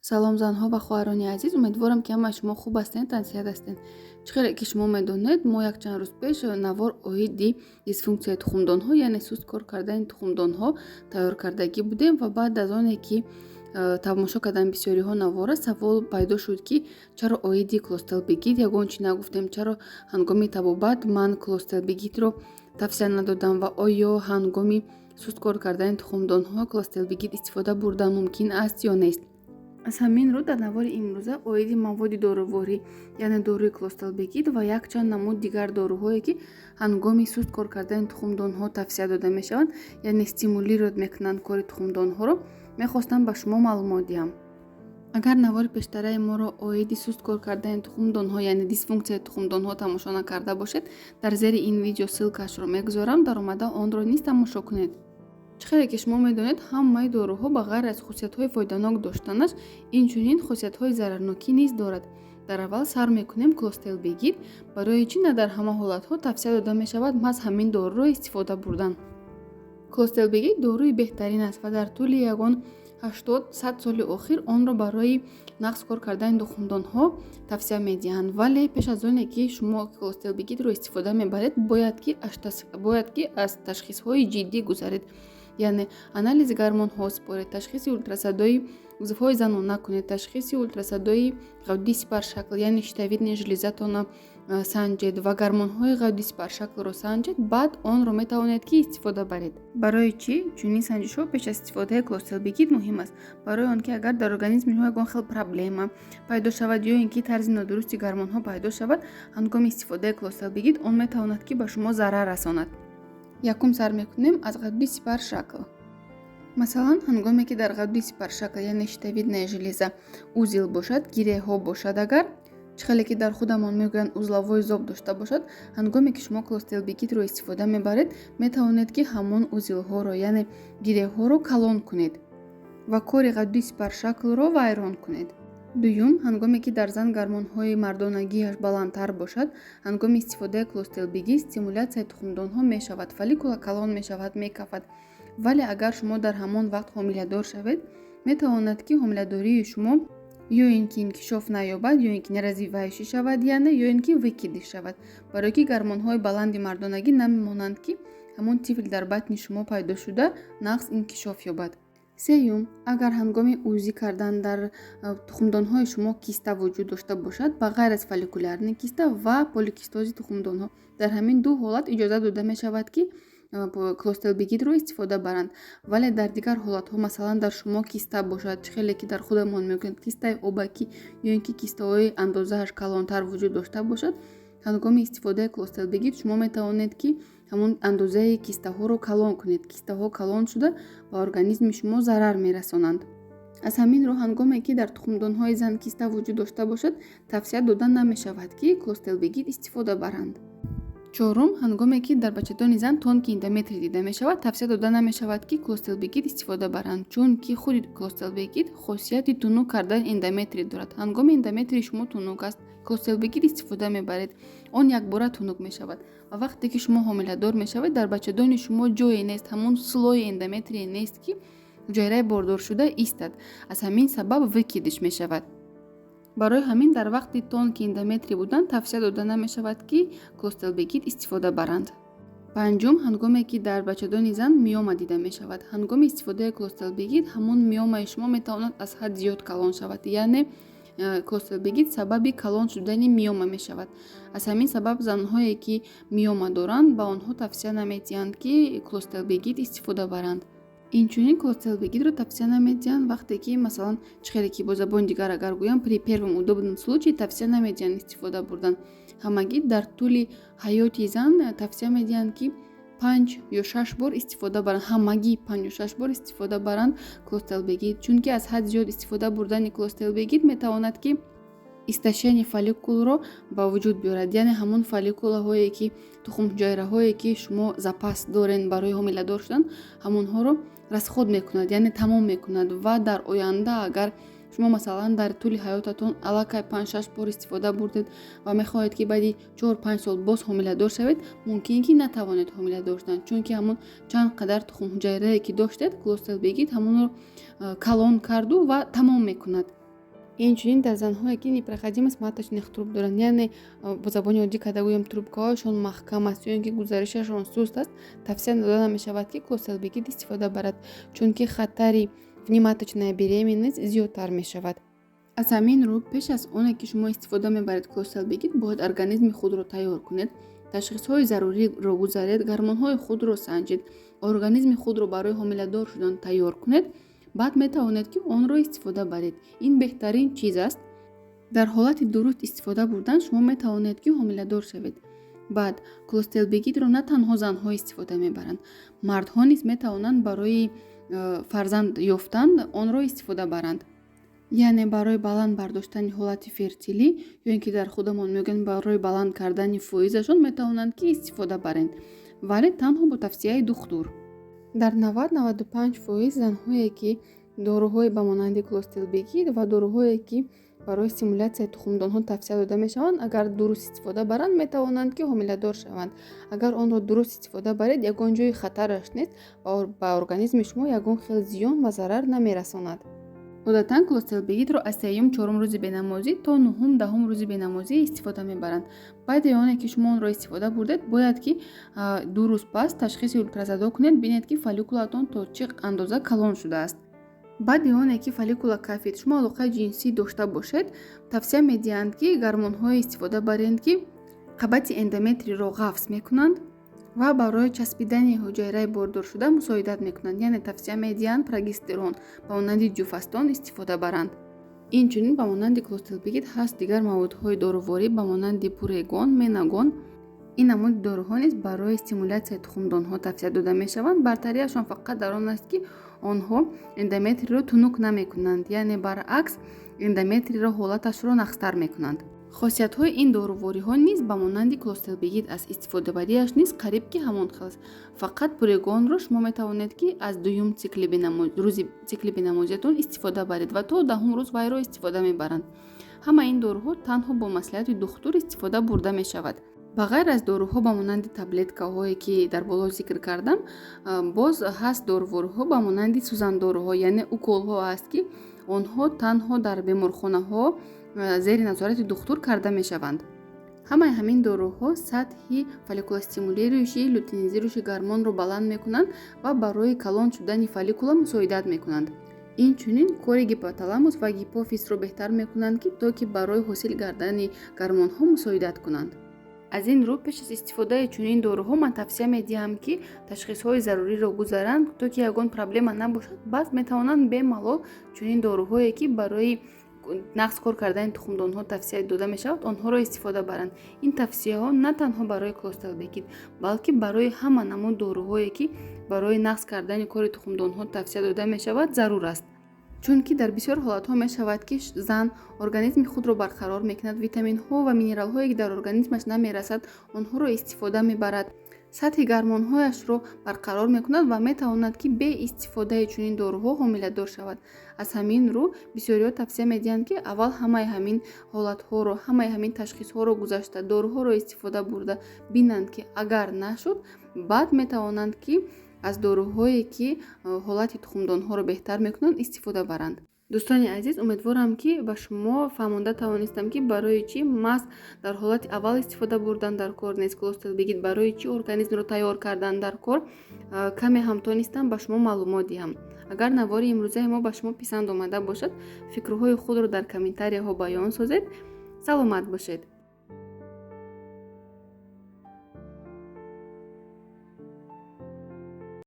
Салом, занҳо ва хоҳарони азиз! Умедворам, ки ҳамаи шумо хуб ҳастед, тансиҳат ҳастед. Чӣ хеле ки шумо медонед, мо якчанд рӯз пеш навор оиди дисфунксияи тухмдонҳо, яъне суст кор кардани тухмдонҳо, тайёр кардагӣ будем ва баъд аз оне ки тамошо кардан бисёриҳо навора, савол пайдо шуд, ки чаро оиди Клостилбегит ягон чӣ нагуфтем, чаро ҳангоми табобат ман Клостилбегитро тавсия надодам ва оё ҳангоми суст кор кардани тухмдонҳо Клостилбегит истифода бурдан мумкин аст ё нест. Аз ҳамин рӯ дар навори имрӯза оиди маводи доруворӣ, яъне доруи Клостилбегит ва якчанд намуд дигар доруҳое, ки ҳангоми суст кор кардани тухмдонҳо тавсия дода мешаванд, яъне стимулировать мекунанд кори тухмдонҳоро, мехостам ба шумо маълумот диҳам. Агар навори пештараи моро оиди суст кор кардани тухмдонҳо, яъне дисфунксияи тухмдонҳо, тамошо накарда бошед, дар зери ин видео ссылкаашро мегузорам, даромада онро низ тамошо кунед. Чӣ хеле ки шумо медонед, ҳамаи доруҳо ба ғайр аз хусусиятҳои фоиданок доштанаш, инчунин хусусиятҳои зарарнокӣ низ дорад. Дар аввал сар мекунем Клостилбегит. Барои чӣ на дар ҳама ҳолатҳо тавсия дода мешавад маҳз ҳамин доруро истифода бурдан? Клостилбегит доруи беҳтарин аст ва дар тӯли ягон 80-100 соли охир онро барои нағз кор кардани тухмдонҳо тавсия медиҳанд. Вале пеш аз оне ки шумо Клостилбегитро истифода мебаред, бояд ки аз ташхисҳои ҷиддӣ гузаред, яъне анализи гормонҳо супоред, ташхиси ултрасадои узвҳои занона кунед, ташхиси ултрасадои ғадуди сипаршакл, яъне щитовидная железатона санҷед ва гормонҳои ғадуди сипаршаклро санҷед, баъд онро метавонед, ки истифода баред. Барои чӣ чунин санҷишҳо пеш аз истифодаи Клостилбегит муҳим аст? Барои он ки агар дар организми шумо ягон хел проблема пайдо шавад ё ин ки тарзи нодурусти гормонҳо пайдо шавад, ҳангоми истифодаи Клостилбегит он метавонад, ки ба шумо зарар расонад. Якум сар мекунем аз ғадуди сипаршакл. Масалан, ҳангоме ки дар ғадуди сипаршакл, яъне щитовидная железа, узел бошад, гиреҳҳо бошад, агар чӣ хеле ки дар худамон мегӯянд, узловой зоб дошта бошад, ҳангоме ки шумо Клостилбегитро истифода мебаред, метавонед, ки ҳамон узелҳоро, яъне гиреҳҳоро, калон кунед ва кори ғадуди сипаршаклро вайрон кунед. Дуюм, ҳангоме ки дар зан гормонҳои мардонагиаш баландтар бошад, ҳангоми истифодаи Клостилбегит стимуляцияи тухмдонҳо мешавад, фолликула калон мешавад, мекафад. Вале агар шумо дар ҳамон вақт ҳомиладор шавед, метавонад, ки ҳомиладории шумо ё ин ки инкишоф наёбад, ё ин ки неразвивающий шавад, яъне ё ин ки выкидыш шавад, барое ки гормонҳои баланди мардонагӣ намемонанд, ки ҳамон тифл дар батни шумо пайдо шуда, нағз инкишоф ёбад. Сеюм, агар ҳангоми УЗИ кардан дар тухмдонҳои шумо киста вуҷуд дошта бошад, ба ғайр аз фолликулярный киста ва поликистози тухмдонҳо, дар ҳамин ду ҳолат иҷозат дода мешавад, ки Клостилбегитро истифода баранд. Вале дар дигар ҳолатҳо, масалан, дар шумо киста бошад, чӣ хеле ки дар худамон мегӯянд, кистаи обакӣ ё ин ки кистаҳои андозааш калонтар вуҷуд дошта бошад, ҳангоми истифодаи Клостилбегит шумо метавонед, ки ҳамон андозаи кистаҳоро калон кунед. Кистаҳо калон шуда, ба организми шумо зарар мерасонанд. Аз ҳамин рӯ, ҳангоме ки дар тухмдонҳои зан киста вуҷуд дошта бошад, тавсия дода намешавад, ки Клостилбегит истифода баранд. Чорум, ҳангоме ки дар бачадони зан тонкий эндометрий дида мешавад, тавсия дода намешавад, ки Клостилбегит истифода баранд, чунки худи Клостилбегит хосияти тунук кардани эндометрий дорад. Ҳангоми эндометрии шумо тунук аст, Клостилбегит истифода мебаред, он якбора тунук мешавад ва вақте ки шумо ҳомиладор мешавед, дар бачадони шумо ҷое нест, ҳамон слои эндометрие нест, ки ҳуҷайраи бордоршуда истад. Аз ҳамин сабаб выкидыш мешавад. Барои ҳамин дар вақти тонкий эндометрий будан тавсия дода намешавад, ки Клостилбегит истифода баранд. Панҷум, ҳангоме ки дар бачадони зан миома дида мешавад, ҳангоми истифодаи Клостилбегит ҳамон миомаи шумо метавонад аз ҳад зиёд калон шавад, яъне Клостилбегит сабаби калон шудани миома мешавад. Аз ҳамин сабаб занҳое ки миома доранд, ба онҳо тавсия намедиҳанд, ки Клостилбегит истифода баранд. Инчунин Клостилбегитро тавсия намедиҳанд, вақте ки, масалан, чӣ хеле ки бо забони дигар агар гӯям, при первом удобном случае тавсия намедиҳанд истифода бурдан. Ҳамагӣ дар тӯли ҳаёти зан тавсия медиҳанд, ки панҷ ё шаш бор истифода баранд, ҳамагӣ 5 ё 6 бор истифода баранд Клостилбегит, чунки аз ҳад зиёд истифода бурдани Клостилбегит метавонад, ки истощение фолликулро ба вуҷуд биёрад, яъне ҳамон фолликулаҳое ки, тухмҳуҷайраҳое ки шумо запас дорен барои ҳомиладор шудан, ҳамонҳоро расход мекунад, яъне тамом мекунад. Ва дар оянда, агар шумо, масалан, дар тӯли ҳаётатон аллакай 5-6 бор истифода бурдед ва мехоҳед, ки баъди 4-5 сол боз ҳомиладор шавед, мумкин ки натавонед ҳомиладор шудан, чунки ҳамон чанд қадар тухмҳуҷайрае ки доштед, Клостилбегит ҳамонро калон карду ва тамом мекунад. Инчунин дар занҳое, ки непроходимость маточных труб доранд, яъне бо забони оддӣ карда гӯем, трубкаҳояшон маҳкам аст ё ин ки гузаришашон суст аст, тавсия дода намешавад, ки Клостилбегит истифода барад, чунки хатари внематочная беременность зиёдтар мешавад. Аз ҳамин рӯ, пеш аз оне ки шумо истифода мебаред Клостилбегит, бояд организми худро тайёр кунед, ташхисҳои заруриро гузаред, гормонҳои худро санҷед, организми худро барои ҳомиладор шудан тайёр кунед. Баъд метавонед, ки онро истифода баред. Ин беҳтарин чиз аст. Дар ҳолати дуруст истифода бурдан шумо метавонед, ки ҳомиладор шавед. Баъд Клостилбегитро на танҳо занҳо истифода мебаранд, мардҳо низ метавонанд барои фарзанд ёфтан онро истифода баранд, яъне барои баланд бардоштани ҳолати фертилӣ ё ин ки дар худамон мегӯянд, барои баланд кардани фоизашон метавонанд, ки истифода баранд, вале танҳо бо тавсияи духтур. Дар 90-95% занҳое, ки доруҳое ба монанди Клостилбегит ва доруҳое, ки барои стимулятсияи тухмдонҳо тавсия дода мешаванд, агар дуруст истифода баранд, метавонанд, ки ҳомиладор шаванд. Агар онро дуруст истифода баред, ягон ҷои хатараш нест ва ба организми шумо ягон хел зиён ва зарар намерасонад. Одатан Клостилбегитро аз сеюм, чорум рӯзи бенамозӣ то нуҳум, 10-ум рӯзи бенамозӣ истифода мебаранд. Баъди оне ки шумо онро истифода бурдед, бояд ки 2 рӯз пас ташхиси ултразадо кунед, бинед, ки фолликулатон то чӣ андоза калон шудааст. Баъди оне ки фолликула кафид, шумо алоқаи ҷинсӣ дошта бошед, тавсия медиҳанд, ки гормонҳое истифода баред, ки қабати эндометриро ғафз мекунанд ва барои часпидани ҳуҷайраи бордоршуда мусоидат мекунанд, яъне тавсия медиҳанд прогестерон ба монанди Дюфастон истифода баранд. Инчунин ба монанди Клостилбегит ҳаст дигар маводҳои доруворӣ ба монанди Пурегон, Менагон. Ин намуди доруҳо низ барои стимулятсияи тухмдонҳо тавсия дода мешаванд. Бартариашон фақат дар он аст, ки онҳо эндометриро тунук намекунанд, яъне баръакс, эндометриро ҳолаташро нағзтар мекунанд. Хосиятҳои ин дорувориҳо низ ба монанди Клостилбегит аст, истифодабариаш низ қариб ки ҳамон хел аст. Фақат Пурегонро шумо метавонед, ки аз дуюм рӯзи цикли бенамозиятон истифода баред ва то 10-ум рӯз вайро истифода мебаранд. Ҳамаи ин доруҳо танҳо бо маслиҳати духтур истифода бурда мешавад. Ба ғайр аз доруҳо ба монанди таблеткаҳое, ки дар боло зикр кардам, боз ҳаст дорувориҳо ба монанди сӯзандоруҳо, яъне уколҳо аст, ки онҳо танҳо дар беморхонаҳо зери назорати духтур карда мешаванд. Ҳамаи ҳамин доруҳо сатҳи фолликулостимулирующий, лютеинизирующий гормонро баланд мекунанд ва барои калон шудани фолликула мусоидат мекунанд. Инчунин кори гипоталамус ва гипофизро беҳтар мекунанд, ки то ки барои ҳосил кардани гормонҳо мусоидат кунанд. Аз ин рӯ, пеш аз истифодаи чунин доруҳо ман тавсия медиҳам, ки ташхисҳои заруриро гузаранд, то ки ягон проблема набошад. Баъд метавонанд бемалол чунин доруҳое, ки барои нағз кор кардани тухмдонҳо тавсия дода мешавад, онҳоро истифода баранд. Ин тавсияҳо на танҳо барои Клостилбегит, балки барои ҳама намуд доруҳое, ки барои нағз кардани кори тухмдонҳо тавсия дода мешавад, зарур аст, чунки дар бисёр ҳолатҳо мешавад, ки зан организми худро барқарор мекунад, витаминҳо ва минералҳое, ки дар организмаш намерасад, онҳоро истифода мебарад, сатҳи гормонҳояшро барқарор мекунад ва метавонад, ки бе истифодаи чунин доруҳо ҳомиладор шавад. Аз ҳамин рӯ бисёриҳо тавсия медиҳанд, ки аввал ҳамаи ҳамин ҳолатҳоро, ҳамаи ҳамин ташхисҳоро гузашта, доруҳоро истифода бурда бинанд, ки агар нашуд, баъд метавонанд, ки аз доруҳое, ки ҳолати тухмдонҳоро беҳтар мекунанд, истифода баранд. Дӯстони азиз, умедворам, ки ба шумо фаҳмонда тавонистам, ки барои чӣ маҳз дар ҳолати аввал истифода бурдан дар кор нест Клостилбегит, барои чӣ организмро тайёр кардан дар кор. Каме ҳам тонистам ба шумо маълумот диҳам. Агар навори имрӯзаи мо ба шумо писанд омада бошад, фикрҳои худро дар комментарияҳо баён созед. Саломат бошед.